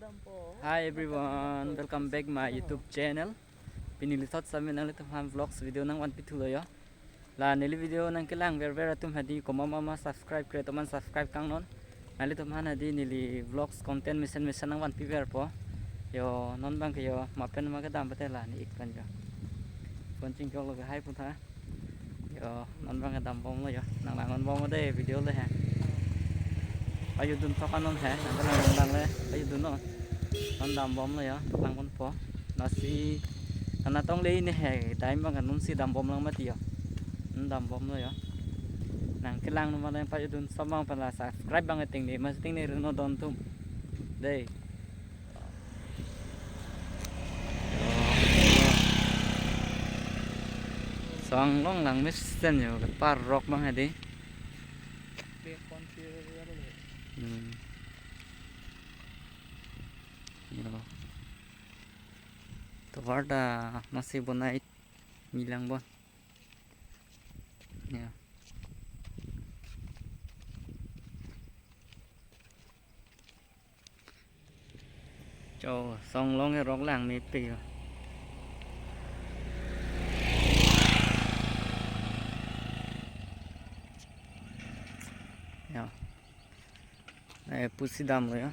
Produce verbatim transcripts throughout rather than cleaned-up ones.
Hi everyone, welcome back my YouTube channel. Pini lithot sami nanglitum aphan vlogs video nangvanpi thulo yo. La neli video nangkelang verver atum hadi komat ma subscribe kre atum aphan subscribe kangnon. Nanglitum aphan hadi neli vlogs content mesen mesen nangvanpi verpo. Yo non abangke yo mapen ma kedam pate la ne-ik pen yo. Phone chingkoklo ke hai puta. Yo, non abangke dambomlo yo. Nang langdunbom de video le he. Pajutdun thok anon he. Nang lang lang le. Pajutdun non. Non dambomlo yo. Langdunpo. Lasi nana tong le ne he. Dai abangke non si dambom lang mati yo. Non dambomlo yo. Nangkelang non ma le pajutdun samang pala subscribe abang ting ni. Mas ting ni reno don atum. Dei. Song long lang mesen yo, parok abang hadi. Hmm. Yo. Tovar ta masih bonai milang bon. Ya. Cho, song long e rok lang mepik yo. Ya. Eh, pusi damlo ya.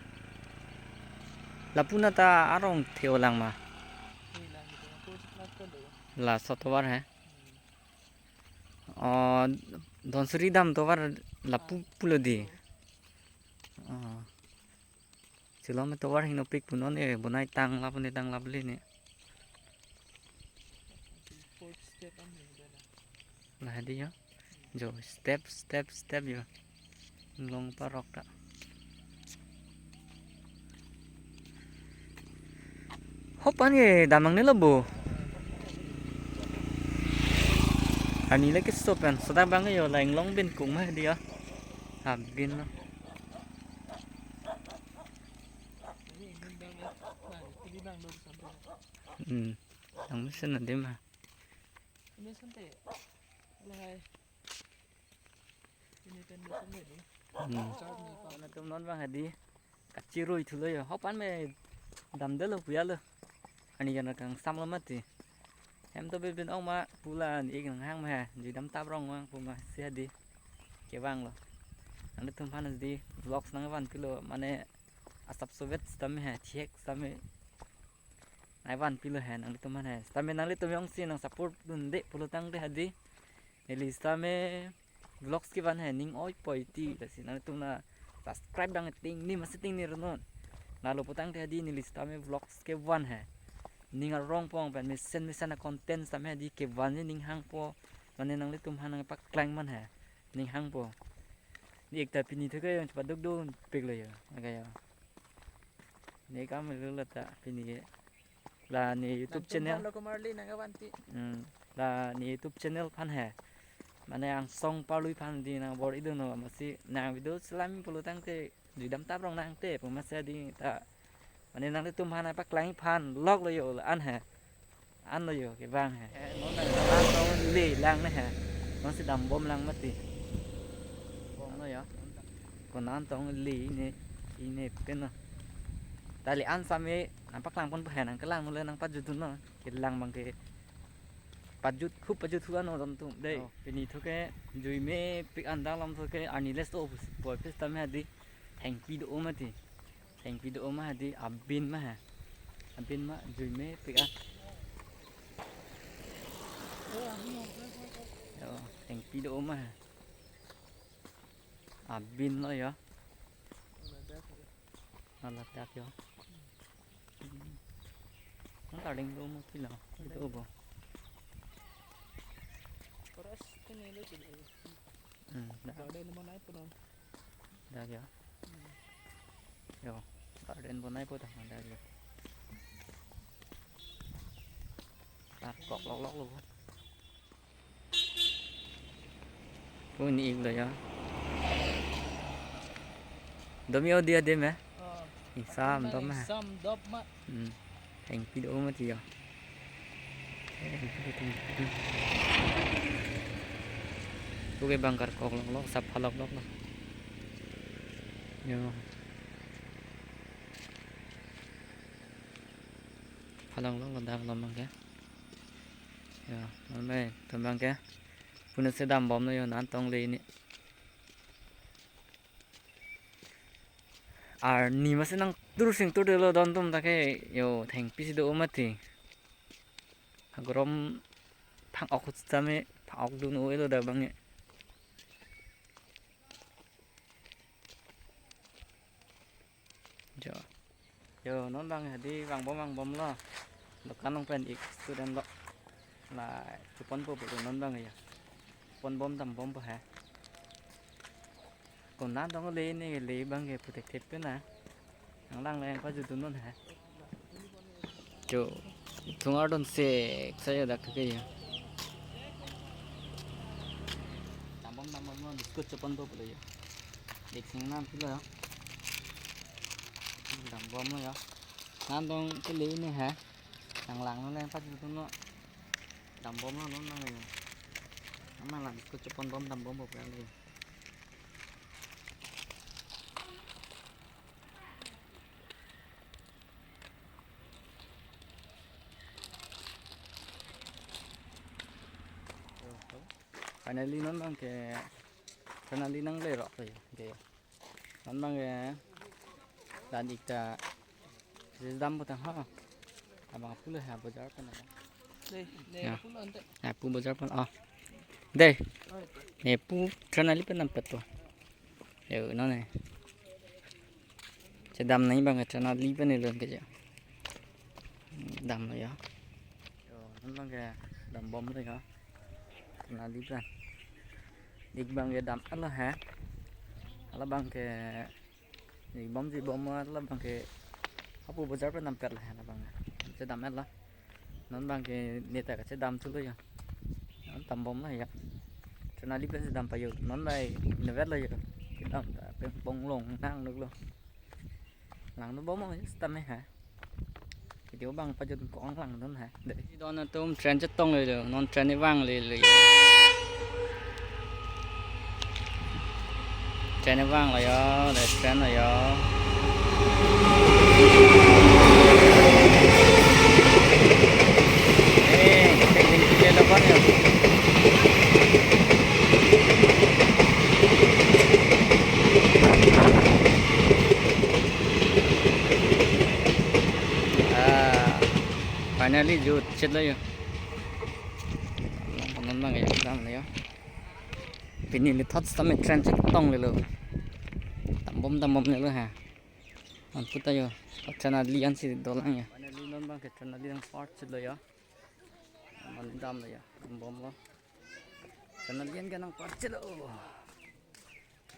Lapu nata arong theo lang ma. La sotovar he. Oh, Dhonsiri dam tovar lapu pulo di. Oh. Silom tovar hingno pik punon e bonai tang lap ne tang lap le ne. La hadi yo. Jo step step step yo. Long parok ta. Hopan ye damnang ne lo bo. Arni le keso pen sodak abang yo la inglong bin kung ma hadi yo. Abin lo. Hmm. Nang mesen na dema. Ini sente. Lahai. Ini pen dua sente ni. Hmm. Charge ni pa. Nangtum non abang hadi. Kachirui thulo yo. Hopan me damdelo puya lo. Arni jan kangsamlo mati. Hem to bebin ong ma pu la ne-ik nanghang ma ha. Jui dam tap rong ma pu ma si hadi. Kevang lo. Nanglitum aphan hadi vlogs nangvanpilo mane asap sovet sitame ha. Chihek sitame nangvanpilo he nanglitum aphan he. Sitame nanglitum jongsi nang support dunde pulo tangte hadi. Neli sitame vlogs kevan he ning oi poi ti lasi nanglitum na subscribe abang ting ni masi ting ni renon. Nalo putangte hadi neli sitame vlogs kevan he. Ning arong pong pen mesen mesen a content sitame hadi kevan ni ning hangpo. Mane nanglitum aphan nangpaklang man he. Ning hangpo. Ne-ik ta pini thuke jong chepaduk dun piklo yo. Aga yo. Ne kam lo la ta pini ke. La ne YouTube channel. Lo Kumar le nangvanpi. Hmm. La ne YouTube channel aphan he. Mane angsong parlui aphan di nang bor-i dunlo masi nang video selam pulo tangte jui dam tap rong nangte pu masi di ta. Mane nanglitum aphan paklang aphan lok lo yo la an he. An lo yo kevang he. Eh, non nang an tong le lang ne he. Non si dambom lang mati. Bom lo yo. Ko non an tong le ne ine pen lo. Ta le an sami nangpaklang pon he nangkelang le nangpajutdun lo. Kelang abangke pajut khup pajut hu ano dam tum dei. Oh. Pini thuke jui mepik an dang lam thuke arni le so poi pis tame hadi hengpi do mati. Hengpi do ma hadi abin ma ha. Abin ma jui mepik an. Yo, hengpi do ma ha. Abin lo yo. Ala dak yo. Ang karding do mo kilo. Ito bo. Paras kene lo sila. Hmm, dak. Garden mo na ipo no. Dak yo. Hmm. Yo, garden bonai po dak, dak yo. Tar kok lok lok lo. Pu ne-ik lo yo. Domi o dia dem eh. Oh. Isam dom eh. Isam dom ma. Hmm. Hengpi do mati yo. Hengpi do. Pu ke bangkar kok lok lok sap halok lok lo. Yo. Phalong lo ladak lo abang ke. Yo, non bai, ton abang ke. Pune si dambomlo yo, nangtong le ini. Arni masi nangtur sing tur dolo don atum ta ke, yo, thengpi si do mati. Agrom phang-ok sitame, phang-ok dun-o-e lo dak abang ke. Jo. Yo, non abang hadi vangbom vangbomlo. Dokan along pen ik student lo. La, cheponpo pulo non abang yo. Ponbom dambompo he. Konat dong le ne le abang ke puthekthe pen na. Nanglang le pajutdun non he. Jo, thungar dun sek sa yo dak ke yo. Dambom dambomlo, biscuit cheponpo pulo yo. Dik sing nam pilo yo. Dambomlo yo. Nangtong ke le ne he. Nanglang le pajutdun non. Dambomlo non abang yo. Amat la biscuit cheponbom dambompo pulo yo. Finally non abang ke, finally nanglerok lo yo. Okay. Non abang ke, dan ik ta, si dam putang ha. Abang pulo ha bojar pen abang. Dei, dei, Ya. Pulo ante. Ya, pu bojar pen, ah. Dei. Oh, ante. Ne pu Trinali pen dampet po. Yo, non ne. Chedam nangji abang ke Trinali pen elon ke jo. Damlo yo. Yo, non abang ke dambomlo yo. Trinali pen. Ik abang ke dam-etlo he. Hala abang ke ik bomji bom, hala abang ke hapu bojar pen dampetlo he hala abang. Chedam-etlo. Non abang ke ne ta kachedam thulo yo. Non dambomlo yo. Trinali pen si dam pa yo. Non bai inutvet lo yo. Kedam ta pengpong long nang nuk lo. Langdun bom mo sitame he. Video abang pajutpo, langdun he. Dei. Don atum train chetong le lo. Non train vang le lo. Train vanglo yo, le train lo yo. Eh, tek ding kile lo kon yo. Ah, finally jut chetlo yo. Long konon abang ya, dam lo yo. Pini le thot sitame train chetong le lo. Dambom dambom le lo ha. Anputa yo, Trinali ansi dolang yo. Finally non abang ke Trinali nangpar chetlo yo. Amat damlo yo, dambomlo. Trinali an ke nangpar chetlo.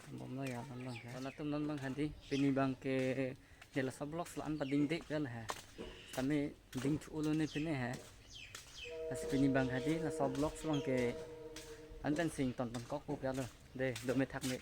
Dambomlo yo, non abang ke. Don atum non abang hadi, pini abang ke, ne laso vlogs la-an padingde kal he. Kami ding chu ulo ne pini he. Lasi pini abang hadi, laso vlogs abang ke, an pen si ington tonkokpo kalo. Dei, do methak me.